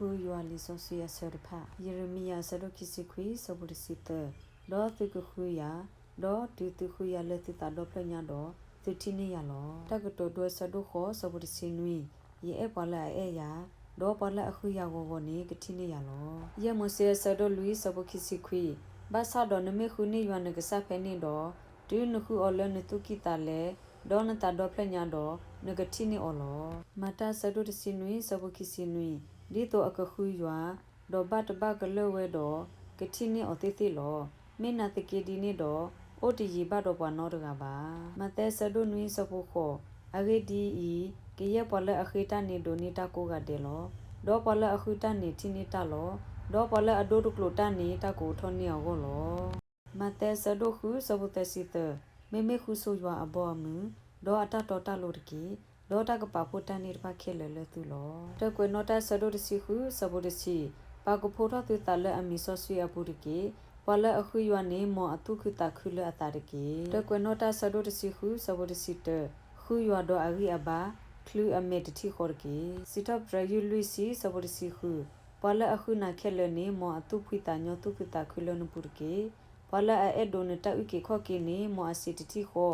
ဃုယွၤလံာ်စီဆှံအဆၢတဖၣ်, ယံးရမံယၤအဆၢဒိၣ်ခံဆံခွံ ဆၢဖိတဆံသၢ, ဒီးသုကဃုယၤ, ဒီးတုၤသုဃုယၤလၢသုသးဒီဖျၢၣ်ညါဒီး, သုထံၣ်န့ၢ်ယၤလီၤ. တၢ်ကတိၤဒိအဆၢဒိၣ်ဃိး ဆၢဖိတဆံနွံ, ယအဲၣ်ပှၤလၢအအဲၣ်ယၤ, ဒီးပှၤလၢအဃုယၤဂီၤဂီၤန့ၣ် ကထံၣ်န့ၢ်ယၤလီၤ. ယဲၢ်မိၤၡ့အဆၢဒိၣ်လွံၢ် ဆၢဖိခံဆံခွံ, ဘၣ်ဆၣ်ဒီးနမ့ၢ်ဃုန့ၢ်ယွၤနကစၢ်ဖဲန့ၣ်ဒီး, တုၤနဃုအီၤလၢနသူၣ်ကံၢ်သးလဲ, ဒီးနသးဒီဖျၢၣ်ညါဒီး, နကထံၣ်န့ၢ်အီၤလီၤ. မၤတၢ်အဆၢဒိၣ်တဆံနွံ ဆၢဖိခံဆံနွံ, ဒ်သိးအကဃုယွၤ, ဒီးဘၣ်တဘၣ်ကလၢာ်ဝဲဒီး, ကထံၣ်န့ၢ်အီၤသ့ၣ်သ့ၣ်လီၤ. မ့ၢ်နာ်သက့ဒ်န့ၣ်ဒီး, အိၣ်တယံာ်ဘၣ်ဒီးပှၤနီတဂၤဘၣ်. မးသဲအဆၢဒိၣ်နွံ ဆၢဖိဃိး, အဂ့ၢ်ဒ်အံၤ, ကယဲၢ်ပှၤလၢအဃ့တၢ်န့ၣ်ဒိးန့ၢ်တၢ်ကိးဂၤဒဲးလီၤ. ဒီးပှၤလၢအဃုတၢ်န့ၣ်ထံၣ်န့ၢ်တၢ်လီၤ. ဒီးပှၤလၢအဒိတကျိာ်တၢ်န့ၣ် တၢ်ကအိးထီၣ်န့ၢ်အဂီၢ်လီၤ. မးသဲအဆၢဒိၣ်ဃု ဆၢဖိသၢဆံသၢ, မ့မ့ၢ်ဃုဆိယွၤအဘီအမုၢ်, ဒီးအတၢ်တီတၢ်လိၤတက့ၢ်. ဒီးတၢ်ကပာ်ဖှိၣ်တၢ်န့ၣ်တဖၣ်ခဲလၢာ်လၢသုလီၤ. တၢ်ကွဲးနီၣ်တၢ်ဆၢဒိၣ်တဆံဃု ဆၢဖိတဆံ, ပာ်ကဖိထီၣ်သုသးလၢအမံၤစီဆှံအပူၤတက့ၢ်. ပှၤလၢအဃုယွၤန့ၣ် မ်အသူၣ်ခုသးခုလၢအသးတက့ၢ်. တၢ်ကွဲးနီၣ်တၢ်ဆၢဒိၣ်တဆံဃု ဆၢဖိတဆံတၢ, ဃုယွၤဒီးအဂံၢ်အဘါ, ချုးအမဲာ်တထံၣ်ဃီတက့ၢ်. စံးထီၣ်ပတြၢၤယုၢ်လွံၢ်ဆံ ဆၢဖိတဆံဃု, ပှၤလၢအဃုနၤခဲလၢာ်န့ၣ် မ်အသူၣ်ဖှံသးညီသူၣ်ခုသးခုလၢနပူၤတက့ၢ်. ပှၤလၢအအဲၣ်ဒိးနတၢ်အုၣ်က့ၤခီၣ်က့ၤန့ၣ် မ်အစံးတထံၣ်ဃီ,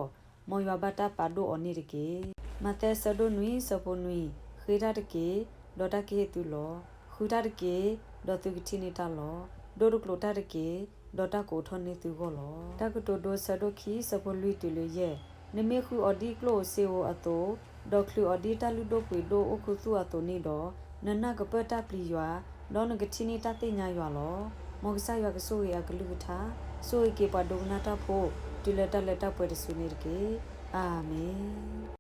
မ်ယွၤဘၣ်တၢ်ပာ်ဒိၣ်အီၤန့ၣ်တက့ၢ်. မးသဲဆၢဒိၣ်နွံ ဆၢဖိနွံ, ဃ့တၢ်တက့ၢ်, ဒီးတၢ်ကဟ့ၣ်သုလီၤ. ဃုတၢ်တက့ၢ်, ဒီးသုကထံၣ်န့ၢ်တၢ်လီၤ. ဒိတကျိာ်တၢ်တက့ၢ်, ဒီးတၢ်ကအိးထီၣ်န့ၢ်သုဂီၢ်လီၤ. တၢ်ကတိၤဒိဆၢဒိၣ်ခံ ဆၢဖိလွံၢ်တုၤလၢယဲၢ်, နမ့ၢ်ဃုအီၤဒ်ကျိၣ်ဧိၤစ့ဧိၤအသိး, ဒီးချုးအီၤဒ်တၢ်လုၢ်ဒိၣ်ပှ့ၤဒိၣ်အိၣ်ခူသူၣ်အသိးန့ၣ်ဒီး, နနၢ်ကပၢၢ်တၢ်ပျံၤယွၤ, ဒီးနကထံၣ်န့ၢ်တၢ်သ့ၣ်ညါယွၤလီၤ. မ်ကစၢ်ယွၤကဆိၣ်ဂ့ၤအကလုၢ်ကထါ, ဆိၣ်ဂ့ၤက့ၤပှၤဒိကနၣ်တၢ်ဖိ, တုၤလၢတၢ်လၢတၢ်ပှဲၤတစုန့ၣ်တက့ၢ်. အၤမ့ၣ်.